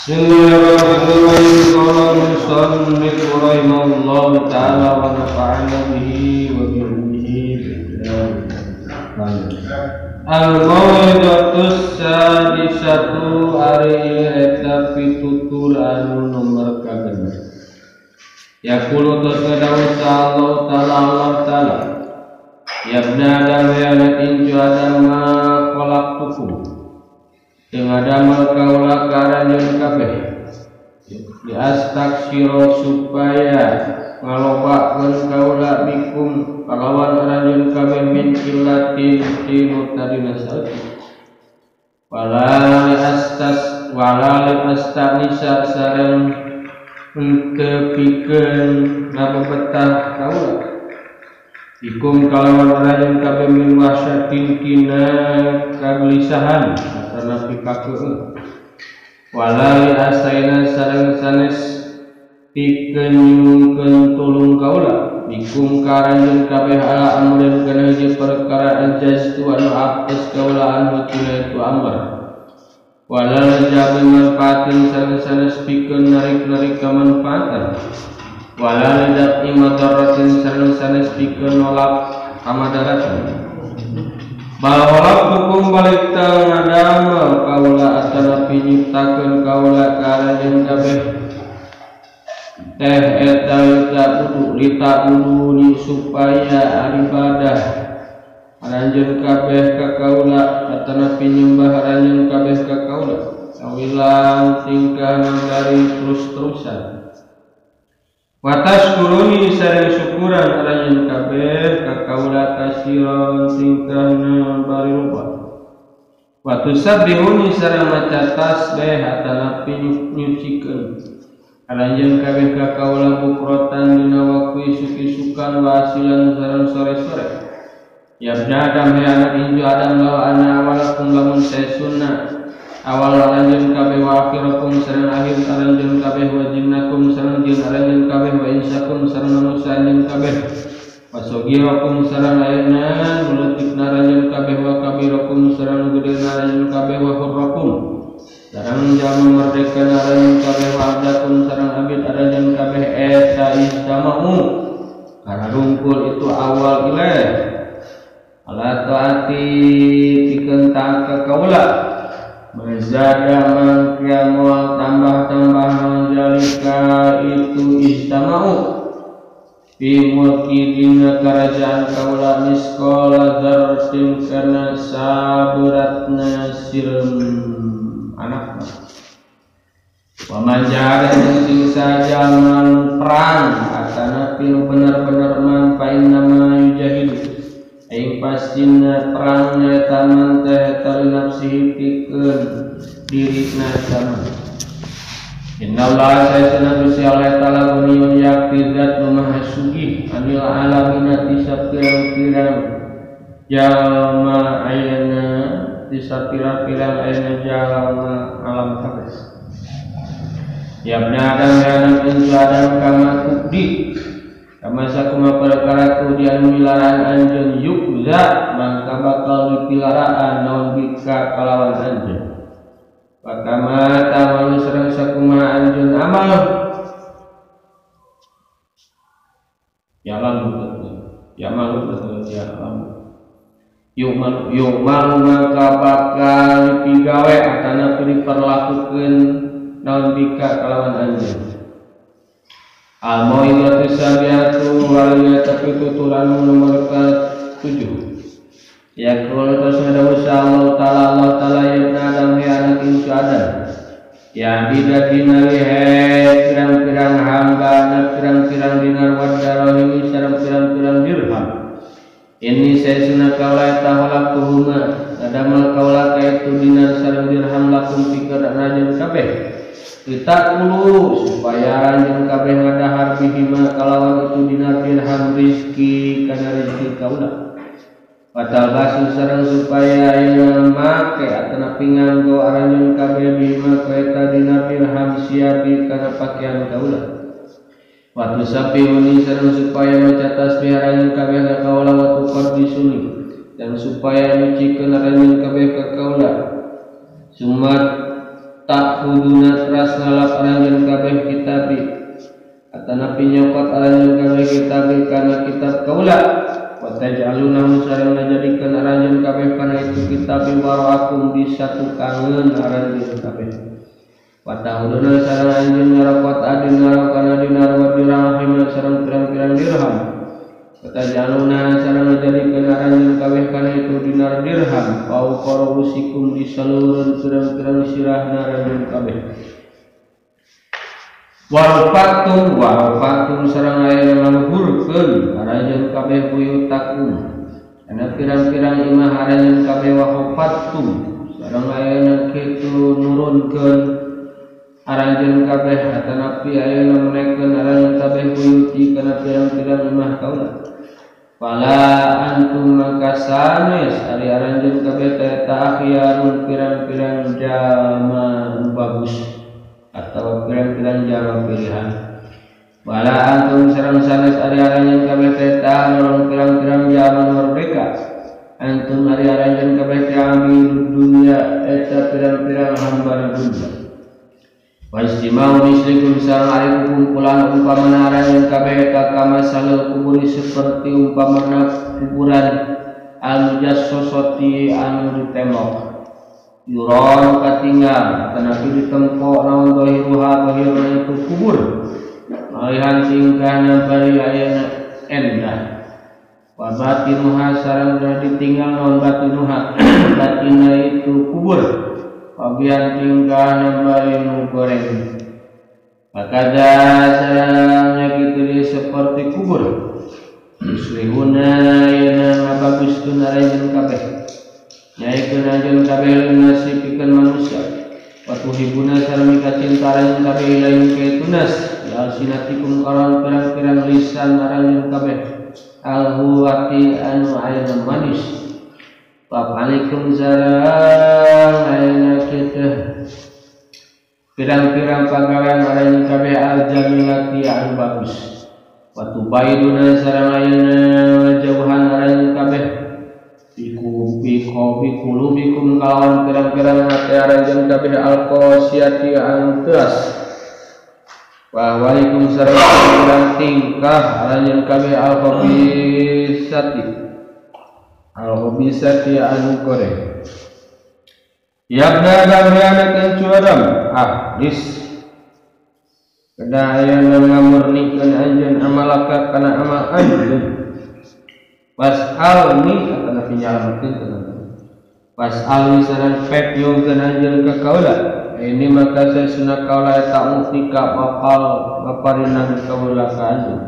Bismillahirrahmanirrahim. Qala musannif rahimahullahu ta'ala wa nafa'ana bihi wa bi ilmihi. Al-mau'izatus sadisatu ari eta pitutur anu nomor kagenep. Yaqulu tasadawu Allah ta'ala Allah ta'ala. Ya ibna Adam ya anak incu Adam ma khalaqtukum. Ngadamel kaula ka aranjeun kabeh diastaksiro supaya ngalobakeun kaula bikum kalawan aranjeun kabeh min illatin tinu tadina saeutik wala astas wala astanisa sareng henteu pikeun ngabebetah kaula bikum kalawan aranjeun kabeh min wahsyatin tina kagelisahan karena pikakeun wala li asaina sareng sanes pikeun nyungkeun tulung kaula bikum ka aranjeun kabeh ala amrin kana hiji perkara anjaztu anu apes kaula anu tina itu amr wala jabi manfaatin sareng sanes pikeun narik-narik kamanfaatan wala li dafi madaratin sareng sanes pikeun nolak kamadaratan bahwa hukum balik ngadamel kaula atanapi nyiptakeun kaula ka aranjeun kabeh teh eta litabuduni supaya ibadah aranjeun kabeh ka kaula atanapi nyembah aranjeun kabeh ka kaula sawilang tingkah dari terus-terusan watashkuruni sareng syukuran aranjeun kabeh ka kaula kasiron tingkahna bari loba watusabbihuni sareng maca tasbih atanapi nyucikeun aranjeun kabeh ka kaula bukrotan dina waktu isuk-isukan wa asilan sareng sore-sore. Ya ibna Adam ya anak inju Adam lawa ana awalakum lamun saesunna awal aranjeun kabeh wa akhirakum sareng akhir aranjeun kabeh wa jinnakum sareng jin aranjeun kabeh wa insakum sareng manusia anjeun kabeh wa sagirakum sareng ayeuna leutikna aranjeun kabeh wa kabirakum sareng gedena aranjeun kabeh wa hurrakum sareng jalma merdeka aranjeun kabeh wa abdakum sareng abid aranjeun kabeh eta istamau karena rungkul itu awal ilaih ala taati pikeun taat ka kaula mazada mangka moal tambah-tambah naon zalika itu istamau fi mulki dina karajaan kaula miskola dzarratin kana saberatna sireum anakna wa man jahada sing sajaman perang atana pinu bener-bener man fa inna ma yujahidu aing pastina perang eta man teh eta nafsihi pikeun dirina sama. Innallaha sayyidina Gusti Allah ta'ala guniyun yakti zat nu maha sugih anil alamina ti sapirang-pirang jalma ayana ti sapirang-pirang ayana jalma alam kabeh. Ya ibna Adam ya anak incu Adam kama kubdi kama sakuma perkara ku anu milaraan anjeun yukza mangka bakal dipilaraan naon bika kalawan anjeun wa kama tamalu sareng sakuma anjeun amal ya lalu ya malu ya lalu yumal yumal mangka bakal dipigawe atana diperlakukeun naon bika kalawan anjeun. Al-mau'izatu sabiatu wal tuturan nomor ke-7. Ya qul tasadawu Allah ta'ala Allah ta'ala ya ibna Adam ya anak incu Adam. Ya tidak dinari he pirang-pirang hamba na pirang-pirang dinar wa darahimi sareng pirang-pirang dirham. Ini saesuna kaula tahalaqtuhuma adamel kaula ka itu dinar sareng dirham lakum pikeun aranjeun kabeh. Litakulu supaya aranjeun kabeh ngadahar bihima kalawan itu dinar dirham rizki kana rizki kaula. Batal basu sareng supaya ayeuna make atanapi nganggo aranjeun kabeh bihima ka eta dinar dirham siabi kana pakaian kaula. Watu sabiuni sareng supaya maca tasbih aranjeun kabeh ka kaula wa tuqaddisuni dan supaya nyucikeun aranjeun kabeh ka kaula. Sumat tak huduna teras ngalap aranjeun kabeh kitabi atanapi nyokot aranjeun kabeh kitabi kana kitab kaula wa taj'aluna sareng ngajadikeun aranjeun kabeh kana itu kitabi warakum bisa tukangeun aranjeun kabeh wa ta'uduna sareng anjeun ngarokot adinar kana dinar wa dirham sareng pirang-pirang dirham wa taj'aluna sareng ngajadikeun aranjeun kabeh kana itu dinar dirham fauqa ru'usikum di salureun pirang-pirang sirahna aranjeun kabeh warfatum sareng aya ngaluhurkeun aranjeun kabeh buyutakum kana pirang-pirang imah aranjeun kabeh wa khafattum sareng aya kitu nurunkeun aranjeun kabeh atanapi aya menekeun aranjeun kabeh buyuti kana pirang-pirang imah kaula fala antum maka sanes ari aranjeun kabeh teh akhyarun pirang-pirang jalma bagus atau pirang-pirang jalma pilihan wala antum sareng sanes ari aranjeun kabeh teh urang pirang-pirang jalma merdeka antum ari aranjeun kabeh teh ambil dunya eta pirang-pirang hamba dunya wa istimau mislikum sareng ari kumpulan umpamana aranjeun kabeh eta kamasalul kuburi seperti umpamana kuburan al mujassasati anu ditembok yuron katinggal tanapi ditempok naon zahiruha zahirna itu kubur malihan tingkahna bari ayana endah wa batinuha sareng ditinggal naon batinuha batinna itu kubur wabihan tingkahna bari nu goreng maka sarengnya kitu seperti kubur yuslihuna ayana ngabaguskeun aranjeun kabeh nyaikeun anjeun kabeh nasi pikeun manusia wa tuhibuna sareng mika cinta aranjeun kabeh ilaihim ka itu nas ya alsinatikum karan pirang-pirang lisan aranjeun kabeh alhuwati anu ayana manis wa alaikum sareng ayana kitu pirang-pirang pagawean aranjeun kabeh aljamilati anu bagus wa tubaiduna sareng ayana jauhan aranjeun kabeh bikulubikum kalawan pirang-pirang hati aranjeun kabeh alqasiyati anu teas wa walikum sareng pirang tingkah aranjeun kabeh alkhabisati anu goreng yabna adam anak incu adam ahlis kedah ayana ngamurnikeun anjeun amalaka kana amal anjeun was'alni atanapi nyalametkeun was'alni sareng pek nyungkeun anjeun ka kaula ini maka sesuna kaula eta utika bakal ngaparinang kaula ka anjeun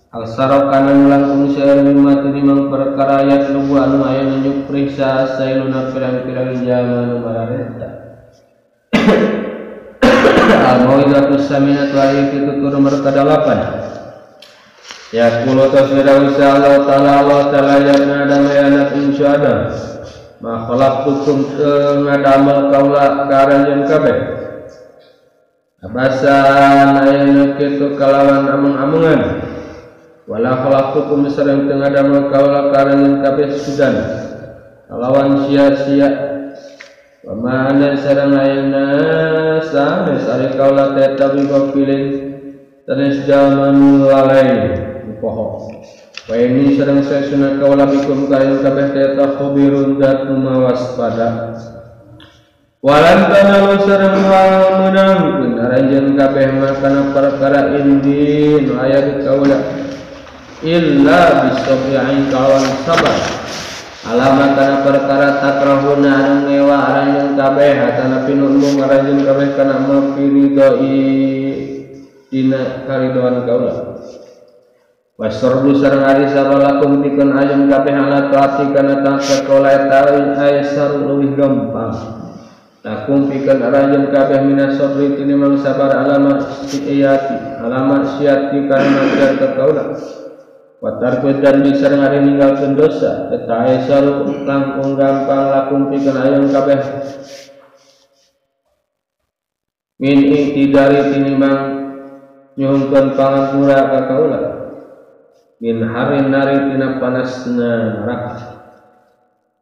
al-saraf kana langkung seueur mimma tinimang perkara yatlubu anu aya nyuprih sailuna pirang-pirang jalma nu mararenta al-mauidatu saminatu ayat tutur nomor ka-8 ya kulo tasbih Allah ta'ala Allah ta'ala ya adam ya anak incu adam ma khalaqtukum ngadamel kaula ka aranjeun kabeh abasan ayana kitu kalawan ameng-amengan wala khalaqtukum sareng teu ngadamel kaula ka aranjeun kabeh sudan kalawan sia-sia wa ma ana sareng ayana sanes ari kaula teh tabi bapilin sanes jalma nu lalai poho wa ini sareng sesuna kaula bikum kain kabeh teh khabirun zat mawaspada walan tanalu sareng meunangkeun aranjeun kabeh makana perkara indi nu aya di kaula illa bisabri ain kawan sabar alama kana perkara takrahuna anu ngewa aranjeun kabeh atanapi nu embung aranjeun kabeh kana mafiridoi dina karidoan kaula wasarbu sareng ari sabalakum pikeun ayeun kabeh ala taati kana taat ka kaula eta aisar leuwih gampang lakum pikeun aranjeun kabeh minas sabri tinimbang sabar alama siati kana maksiat ka kaula wa tarku dan sareng ari ninggalkeun dosa eta aisar langkung gampang lakum pikeun ayeun kabeh min iktidari tinimbang nyuhunkeun pangapura ka kaula min harin nari tina panasna neraka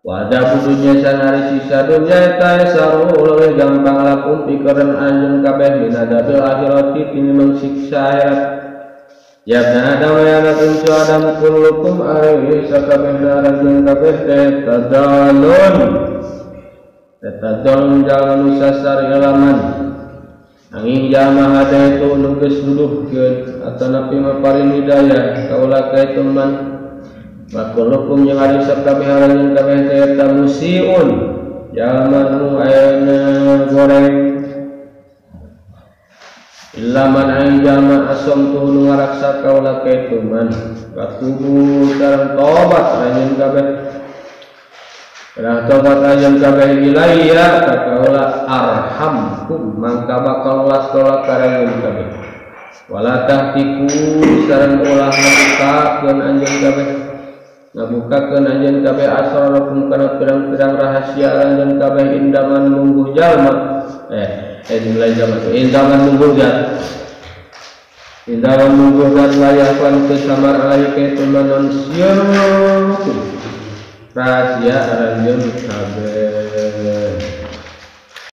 Wa adabu dunya sanari siksa dunya eta saru leuwih gampang lakum pikeun anjeun kabeh min adabil akhirati tinimbang siksa akhirat. Ya ibna Adam ya anak incu Adam kullukum ari sakabehna aranjeun kabeh teh tadalun tetadalun jalma nu sasar ilaman angin jalma hada itu nu geus nuduhkeun atanapi maparin hidayah kaula ka itu man makulukum yang ari sakabeh aranjeun kabeh teh eta musiun jalma nu ayana goreng illa man aing jalma asom tuh nu ngaraksa kaula ka itu man watubu sareng tobat aranjeun kabeh sareng tobat aranjeun kabeh ilayya ka kaula arhamkum mangka bakal welas kaula ka aranjeun kabeh wala tahtiku sareng ulah ngabukakeun anjeun kabeh ngabukakeun anjeun kabeh asrarakum kana pirang-pirang rahasia anjeun kabeh indaman mungguh jalma dimulai zaman itu indaman mungguh zat indaman mungguh zat layakan kesamar alaihi ka itu manon sirrukum rahasia aranjeun kabeh.